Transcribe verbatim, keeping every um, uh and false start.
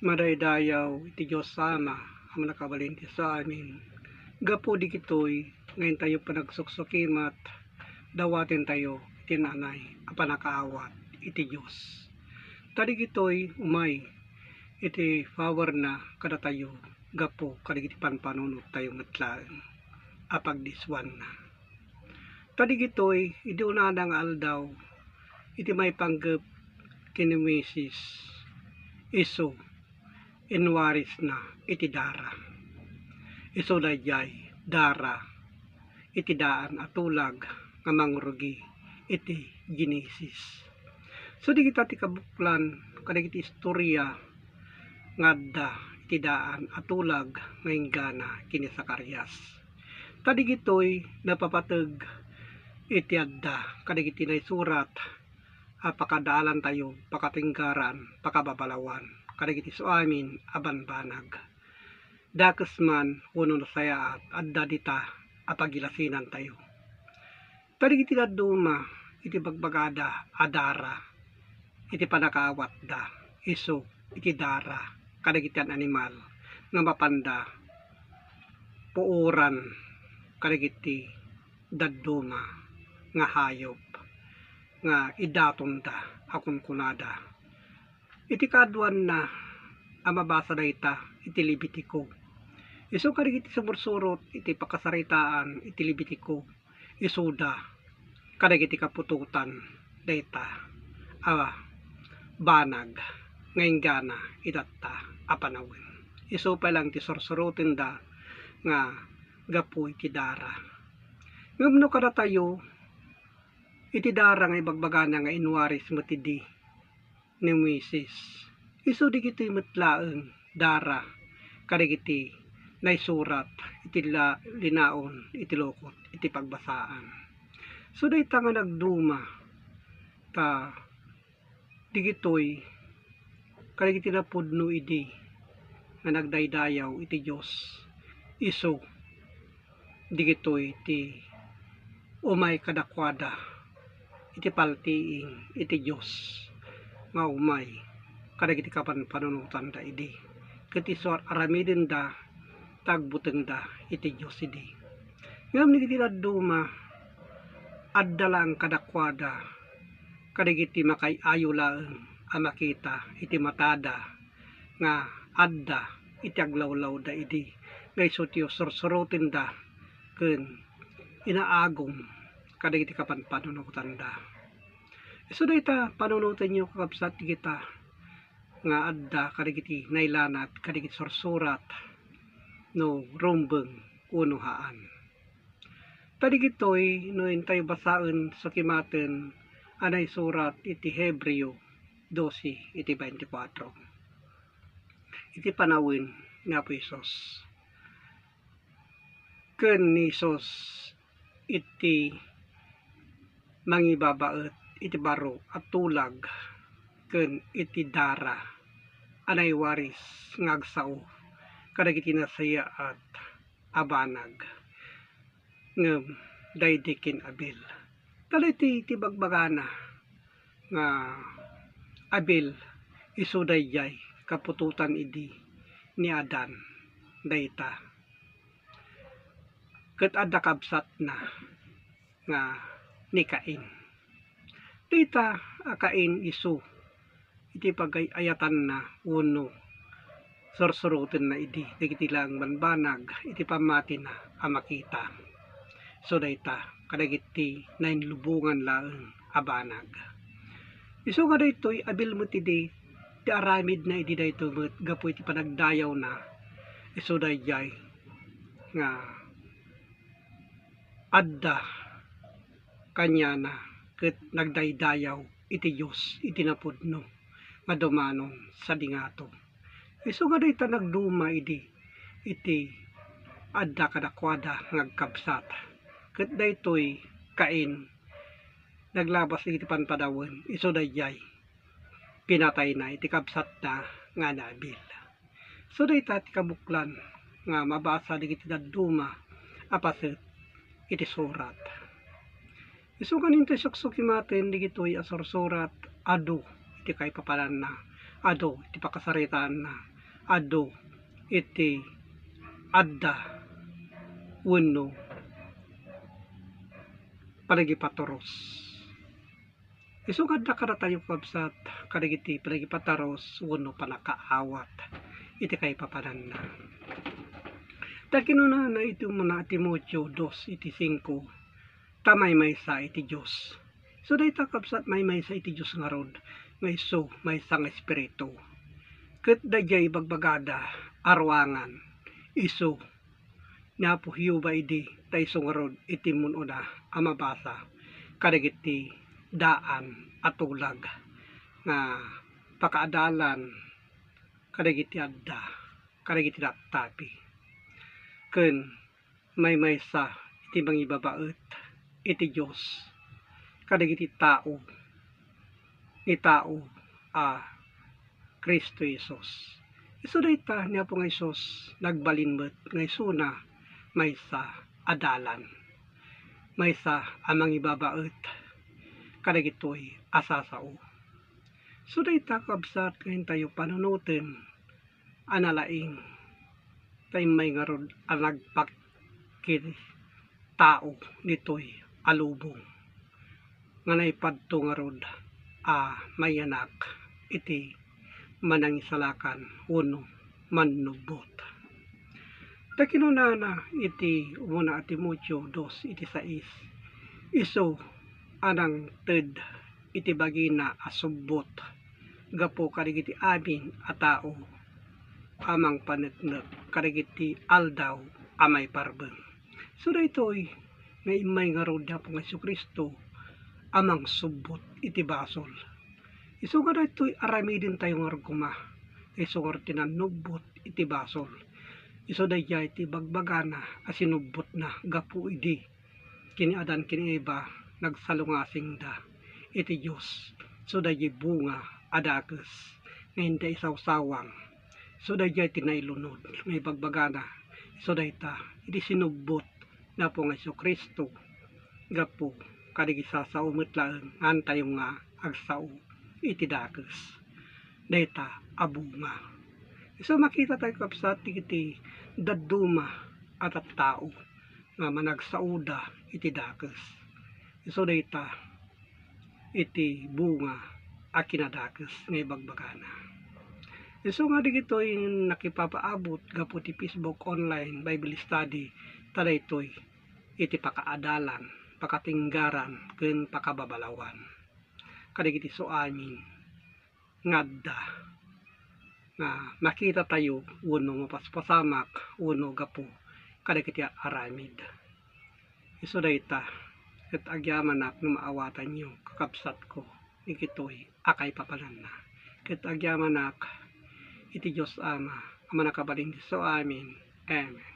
Madaydayaw iti Dios Ama a mannakabalin iti amin. Gapu digitoy nga intayo panagsuksukimata, dawatentayo iti naanay a pannakaawat iti Dios. Ta digitoy umay iti powerna kadatayo gapu kadagiti panpanunottayo met laeng a pagdissuanna. Ta digitoy, idi unana nga aldaw, iti maipanggep ken ni Moises, isu inwarisna iti dara. Isu daydiay dara iti daan a tulag nga mangrugi iti Genesis. So, dagita ti kabuklan kadagiti istorya nga adda iti daan a tulag nga inggana ken ni Zacarias. Ta digitoy napapateg iti adda kadagiti naisurat a pakadaalantayo, pakatenggaran, pakababalawan kadagiti isuamin a banbanag. Dakes man wenno nasayaat, adda dita a pagilasinantayo. Ta dagiti dadduma iti bagbagada a dara iti pannakaawatda, isu iti dara kadagiti animal nga mapanda puoran kadagiti dadduma nga hayop nga idatonda a kunkunada. Iti kaaduanna a mabasa dayta iti Levitico. Isu kadagiti sumursurot iti pakasaritaan iti Levitico, isuda kadagiti kaputotan dayta a banag nga inggana itatta a panawen. Isu pay lang ti sursurotenda nga gapu iti dara. Ngem no kadatayo, iti dara nga ibagbagana nga inwaris met idi ni Moises, isu dagitoy met laeng dara kadagiti naisurat iti la-, linaon iti lukot iti pagbasaan. So, dayta nga nagduma, ta digitoy kadagiti napudno idi nga nagdaydayaw iti Dios, isu digitoy ti umay kadakuada iti paltiing iti Dios nga umay kadagiti kapanpanunotanda idi, ket isu ar-aramidenda ta agbutengda iti Dios idi. Ngem dagiti dadduma, adda laeng kadakuada kadagiti makaay-ayo laeng a makita iti matada nga adda iti aglawlawda idi, nga isu ti sursurotenda ken inaagum kadagiti kapanpanunotanda. Isu dayta panunotenyo, kakabsat, dagita nga adda kadagiti nailanad kadagiti sursurat, no rumbeng wenno haan. Ta digitoy, no intayo basaen, sukimaten a naisurat iti Hebreo dose iti veinticuatro. Iti panawen ni Apo Jesus ken ni Jesus iti mangibabaet iti baro a tulag ken iti dara a naiwaris nga agsao kadagiti nasayaat a banag, ngem daydi ken Abel. Ta daytoy ti bagbagana nga Abel, isu daydiay kaputotan idi ni Adan dayta, ket adda kabsatna nga ni Cain. Dayta a Cain isu iti pagay-ayatanna wenno sursurotenna idi dagiti laeng banbanag iti pammatina a makita. So dayta kadagiti nainlubongan laeng a banag. Isu nga daytoy, Abel met idi ti aramidna idi daytoy met gapu iti panagdayawna. Isu daydiay nga adda kaniana ket nagdaydayaw iti Dios iti napudno nga dumanon sadi ngato. Isu nga dayta nagduma idi iti adda kadakuada nga agkabsat. Ket daytoy Cain, naglabas iti panpanawen, isu daydiay pinatayna iti kabsatna nga ni Abel. So, dayta ti kabuklan nga mabasa dagiti dadduma a paset iti surat. Isu nga intoy suksukimaten dagitoy a sursurat, adu iti kaipapananna, adu iti pakasaritaanna, adu iti adda wenno panagipaturos. Isu nga adda kadatayo, kabsat, kadagiti panagipataros wenno panakaawat iti kaipapananna. Ta kinunana iti umuna a Timoteo dos iti singko, ta maymaysa iti Dios. So dayta, kabsat, maymaysa iti Dios ngarud nga isu maysa nga Espiritu. Ket daydiay ibagbagada a ruangan, isu ni Apo Jehovah idi ta isu ngarud iti immun-una a mabasa kadagiti daan a tulag nga pakaadalan kadagiti adda kadagiti tattapi. Ken maymaysa iti mangibabaet iti Dios kadagiti tao, ni tao a Cristo Jesus. Isu dayta ni Apo nga Jesus nagbalin met nga isuna maysa a dalan, maysa a mangibabaet kadagitoy a sasao. Isu dayta, kabsat, nga intayo panunoten a nalaing ta immay ngarud a nagpakki tao ditoy a lubong nga naipadto ngarud a mayanak iti manangisalakan wenno mannubbot. Ta kinunana iti umuna a Timoteo dos iti sais, isu a nangted iti bagina a subbot gapu kadagiti amin a tao a mangpaneknek kadagiti aldaw a maiparbeng. So daytoy nga immay ngarud ni Apo nga Jesu-Cristo a mangsubbot iti basol. Isu nga daytoy aramidentayo ngarud koma, isu ngarud ti nannubbot iti basol. Isu daydiay ti bagbagana a sinubbotna gapu idi ken ni Adan ken ni Eva, nagsalungasingda iti Dios. So daydiay bunga a dakes nga inda isawsawang. So daydiay ti nailunod nga ibagbagana. So dayta, idi sinubbot ni Apo nga Jesu-Cristo, gapu kadagiti sasao met laeng, haantayo nga agsao iti dakes dayta a bunga. Isu makitatayo, kabsat, iti dadduma a tattao nga managsaoda iti dakes. Isu dayta iti bunga a kinadakes nga ibagbagana. Isu nga dagitoy nakipapaabut gapu ti Facebook online Bible study, ta daytoy iti pakaadalan, pakatinggaran, ken pakababalawan kadagiti suamin nga adda nga makitatayo wenno mapaspasamak wenno gapu kadagiti aramid. Isu dayta, ket agyamanak no maawatanyo, kakabsatko, dagitoy a kaipapananna. Ket agyamanak iti Dios Ama a Mannakabalin iti suamin. Amen.